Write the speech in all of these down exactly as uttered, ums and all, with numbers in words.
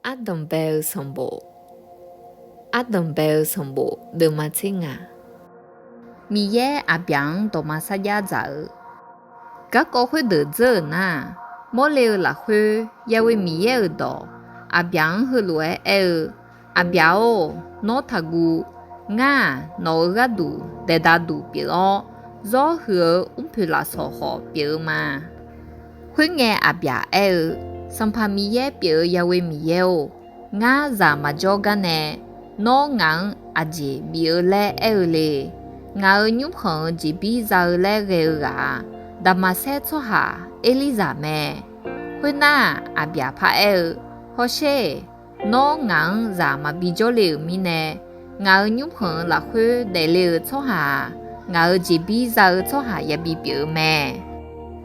Ardanqbae-eu sanqbof. Ardanqbae-eu sanqbof deuvma tser ngaq. Miqyaer Aqbyaq-anr dawqma sarjax dzaq-eu. Garkawv khoerdeuq dzeur-euq nar-aq, Mawrle-eu lafkhoer Ya'we Miqyaer-euq dawq Aqbyaq-anr heulof-aer aer-eu, Aqbyaq-or, nawr taqguv. Ngar-aq, nawq-euq gharduq daeqdaq duq pyeuf-awr, zawr huiq-eu mrpoeq lafsawq khawf pyeuf-eu ma. Khoerngae, Aqbyaq aer-eu, Sanqpaq Miqyaer pyeuf-eu Ya'we Miqyaer-or, ngar zaq maqjawr gar nae, nawr ngaq-anr aqjeq bif-eu laer aer-eu le. Ngaq-euq nymrkhanq-euq jeqbir za-eu laer ghae-eu ghaq-aq, Daqmaqsaer tsawrhaq Erlirzaq mae. Khoernar-aq, Aqbyaq paraer-eu, Hawsher-eq, nawr ngaq-anr zaq maqbi jawrle-euq mirnae, ngaq-euq nymrkhanq-euq lafkhoer daefle-euq tsawrhaq-aq, ngaq-euq jeqbir za-eu tsawrhaq yabi pyeuf-eu mae.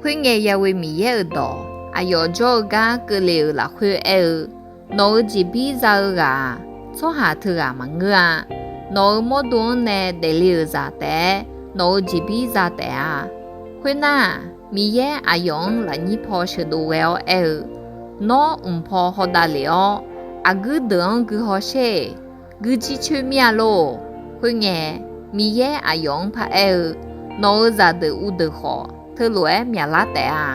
Khoerngae, Ya'we Miqyaer-euq dawq aqyawf jawr-eu gar keuvle-euq lafkhoer aer-eu, Nawq-euq jeqbir za-eu ghaq-aq, tsawrhaq teughaq maqngeur-a. Nawq-euq mawrdo-anr nae daefle-euq zaq taef-aer nawq-euq jeqbir za taef-a. Khoernar-aq, Miqyaer aqyawf-anr lafnyir paw sheuqdov ghae-awr aer-eu, Nawr mq paw hawdav lef-awr, aqguir deuq-anr gui hawsher-eq. Guijir coer mir-a lor. Khoerngae, Miqyaer aqyawf-anr paraer-eu, Nawq-euq zaqdeuq uvdeuq khawf teulof-aer myaqlar taef-a.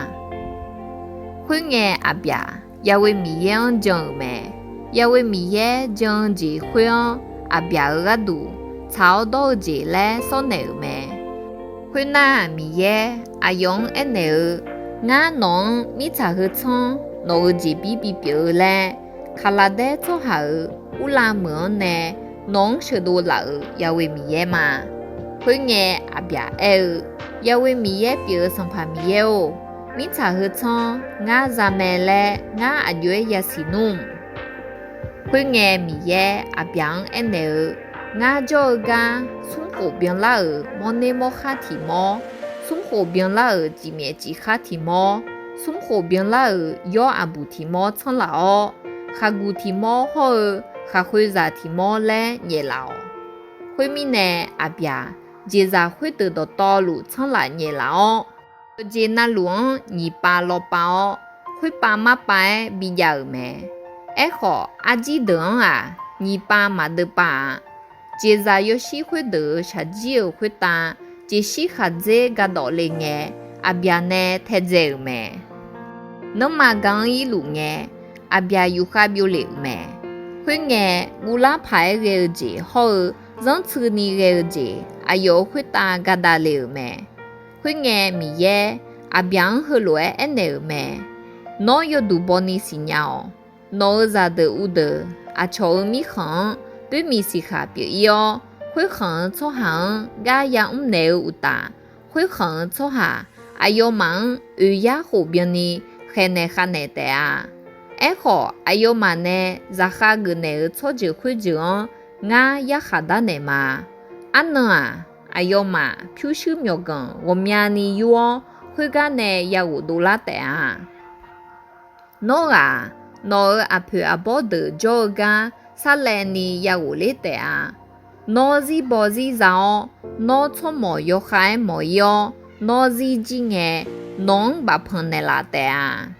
Khoerngae, Aqbyaq Ya'we Miqyaer-anr jan-euq mae. Ya'we Miqyaer jan-eu jeq khoer-anr Aqbyaq-euq gharduq tsaq-awr dawr-eu jeq laer sawrnaeq-euq mae. Khoernar-aq, Miqyaer aqyawf-anr aernaeq-eu, Ngar nawq-anr mirtsaq heu tsanr nawq-euq jeqbir bipyeuf-eu laer, Kaqlaqdaer tsawrhaq-euq Urlav meuq-anr nae nawq-anr sheuqdov laf-euq Ya'we Miqyaer ma. Khoerngae, Aqbyaq aer-eu, Ya'we Miqyaer pyeuf-eu Sanqpaq Miqyaer-or, mirtsaq heu tsanr ngar za mae laer ngar aqjox-aer yasiq nmr. Khoerngae, Miqyaer Aqbyaq-anr aernaeq-eu, Ngar jawr-eu gar smrkhof byanlar-euq mawrner mawrkhar tiq mawr, smrkhof byanlar-euq cifmyaef cifkhar tiq mawr, smrkhof byanlar-euq yawr aqbuq tiq mawr tsanr laf-awr, khaqguq tiq mawr hawr-eu khaqkhoezaq tiq mawr laer nyaef laf-awq. Khoermirnae, Aqbyaq jeqzaq khoerdeuq dawqtawvluf tsanr laf nyaef laf-awr, yawqjeq navluf-anr nyiq pav law pav-awr, khoerpav marpav-aer bijav-euq mae. Aerkhawf, arjir deuq-anr-aq, nyiq pav maqdeuv pav-a. Jeqzaq yawshir khoerdeuq-euq shaqjir-euq khoertav jeqshir khaqdzer ga dawf le ngae, Aqbyaq nae taedzae-euq mae. Nanrma ga-anr irluf ngae, Aqbyaq yufkhav byov lef-euq mae. Khoerngae, guvlar paq-aer ghae-eu jeq hawr-eu zanrtsuini ghae-eu jeq aqyawf-euq khoertav ga davle-euq mae. Khoerngae, Miqyaer Aqbyaq-anr heulof-aer aernaeq-euq mae. Nawr yawduq bawni siqnya-awq. Nawq-euq zaqdeuq uvdeuq aqcawq-euq mirkhanq-anr boermiq siqkhaq pyeuf-ir-awr, khoerkhanq-euq tsawrhaq-anr gar yamr naeq-eu uqtaf, khoerkhanq-euq tsawrhaq aqyawfmaf-anr oeq yar khof byanni khaeqnaeq khavnaeq taef-a. Aerkhawf, aqyawfmaf nae zaqkhav geufnaeq-euq tsawrjeuq khoerjeuq-anr ngar yarkhaq darnaeq ma. Arnan-aq, aqyawfmaf pyurshuir myawqganq ghawqmyani yur-awr, khoergar nae ya ghofdov lar taef-a. Nawr ghaq-aq, nawq-euq aqpoeq aqbawr deuq jawr-eu gar sarlaevni ya ghofler taef-a. Nawr zir baw zir za-awr, nawr tsawrmawq yawkhav-aer mawq-ir-awr, nawr zir jir ngae, nawq-anr bafpanq naeqlaf taef-a.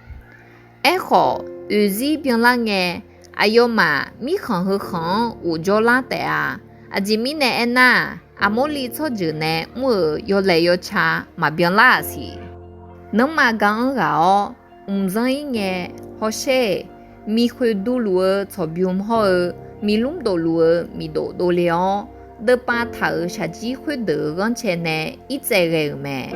Aerkhawf, oeqzir byanlar ngae, aqyawfmaf mirkhanq heu khanq-anr ghofjawr lar taef-a. Aqjeq mirnae aernar-aq, Aqmorliv tsawrjeuq nae mr-euq yawlaeq yawca maqbyan lar-aq siq. Nanrma ga-anr ghaq-awr, mqzanr-ir ngae, hawsher-eq, miqkhoeq duluf-eu tsawqbymr hawr-eu, miqlmr dofluf-eu miqdof dovle-awr, deuvpav taq-euq shaqjir khoerdeuq-euq ghanrcae nae irtsaev ghae-euq mae.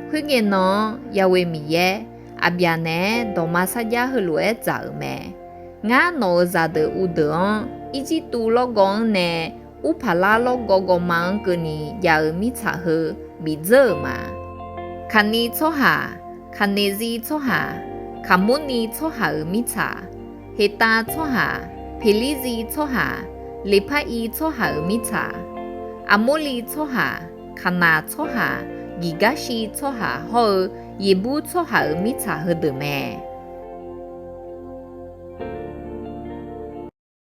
Khoerngae nan-anr Ya'we Miqyaer, Aqbyaq naeq-aer dawqma sarjax heulof-aer dzaq-euq mae. Ngar nawq-euq zaqdeuq uvdeuq-anr Irjirtuv lawrgawv-anr nae Urpaqlar lawrgawv gawvma-anr keuvni jav-eu mirtsaq heu bifdzeur-euq ma. Kaqni tsawrhaq, Kaqneqziv tsawrhaq, Kaqmorni tsawrhaq-euq mirtsaq, Heqtav tsawrhaq, Peqlirziv tsawrhaq, Leqpar-ir tsawrhaq-euq mirtsaq, Aqmorliv tsawrhaq, Kaqnaq tsawrhaq, Giqgarshi tsawrhaq hawr-eu Yeqbur tsawrhaq-euq mirtsaq heudeuq mae.